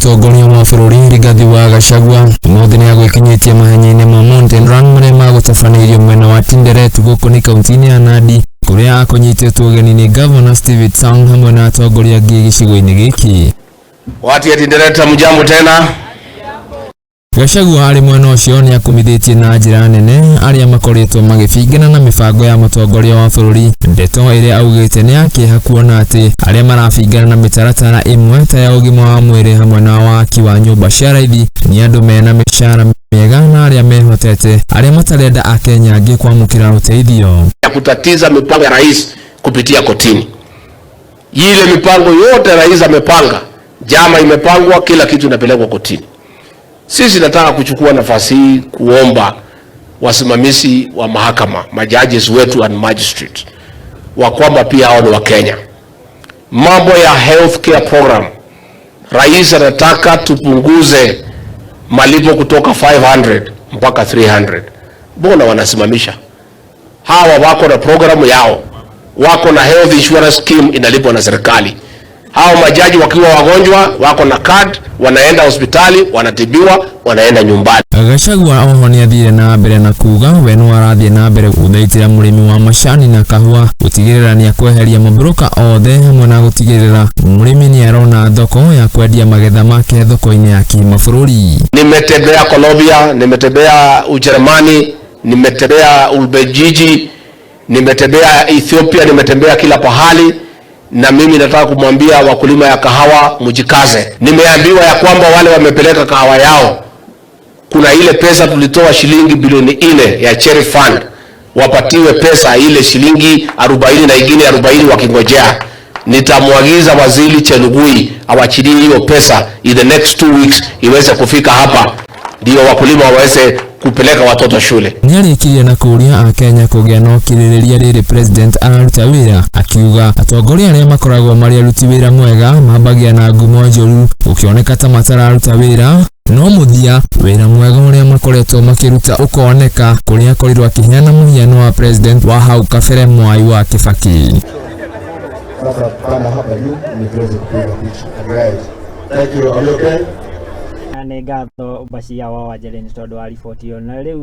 Mũtongoria wa bũrũri Rigathi wa Gachagua ũmũthĩ nĩagwĩkinyĩtie mahenya-inĩ ma Mountain Run marĩa magũtabanĩirio mwena wa Tinderet gũkũ nĩ kaunti-inĩ ya Nandi, kũrĩa akũnyitĩtwo ũgeni nĩ Gavana Steve Sang hamwe na atongoria angĩ gĩcigo-inĩ gĩkĩ. Watu ya Tinderet, mjambo tena. Gachagua arĩ mwena ũcio nĩ akumithĩtie na njĩra nene arĩa makoretwo magĩbingana na mĩbango ya mũtongoria wa bũrũri, ndeto ĩrĩa augĩte nĩ ya kĩeha kuona atĩ arĩa marabingana na mĩtaratara ĩmwe ta ya ũgima wa mwĩrĩ hamwe na waki wa nyũmba cia raithi nĩ andũ mena mĩcara mĩega na arĩa mehotete, arĩa matarenda Akenya angĩ kwamũkĩra ũteithio. Ya kutatiza mipango ya rais kupitia kotini. Ile mipango yote rais amepanga, jama imepangwa, kila kitu inapelekwa kotini. Sisi nataka kuchukua nafasi hii kuomba wasimamizi wa mahakama, majudges wetu and magistrate, wa kwamba pia hao ni wa Kenya. Mambo ya health care program, rais anataka tupunguze malipo kutoka 500 mpaka 300. Mbona wanasimamisha? Hawa wako na programu yao, wako na health insurance scheme inalipwa na serikali. Hao majaji wakiwa wagonjwa wako na card, wanaenda hospitali, wanatibiwa, wanaenda nyumbani. Gachagua oho nĩathire na mbere na kuga we no arathiĩ na mbere gũthaitĩra mũrĩmi wa macani na kahũa, gũtigĩrĩra nĩakweheria maburoka othe hamwe na gũtigĩrĩra mũrĩmi nĩarona thoko ya kwendia magetha make thoko-inĩ ya kĩmabũrũri. Nimetembea Colombia, nimetembea Ujerumani, nimetembea Ubelgiji, nimetembea Ethiopia, nimetembea kila pahali, na mimi nataka kumwambia wakulima ya kahawa mjikaze. Nimeambiwa ya kwamba wale wamepeleka kahawa yao, kuna ile pesa tulitoa shilingi bilioni 4 ya Cherry Fund, wapatiwe pesa ile shilingi 40 na ingine 40 wakingojea. Nitamwagiza Waziri Chelugui awachilie hiyo pesa in the next 2 weeks iweze kufika hapa, ndio wakulima waweze kupeleka watoto shule. Nĩarĩkirie na kũũria Akenya kũgĩa na ũkirĩrĩria rĩrĩ president araruta wĩra, akiuga atongoria arĩa makoragwo marĩ aruti wĩra mwega mambagia na ngumo njũru gũkĩoneka ta matararuta wĩra, no mũthia wĩra mwega ũrĩa makoretwo makĩruta ũkoneka, kũrĩa akorirwo akĩheana mũhiano wa president wa hau kabere Mwai wa Kibaki. Sasa panda hapa juu ni tuweze kupiga picha. Right. Thank you. Are you okay? Nĩ ngatho Bashir wa Wanjĩrĩ nĩ tondũ wa riboti ĩyo na rĩu.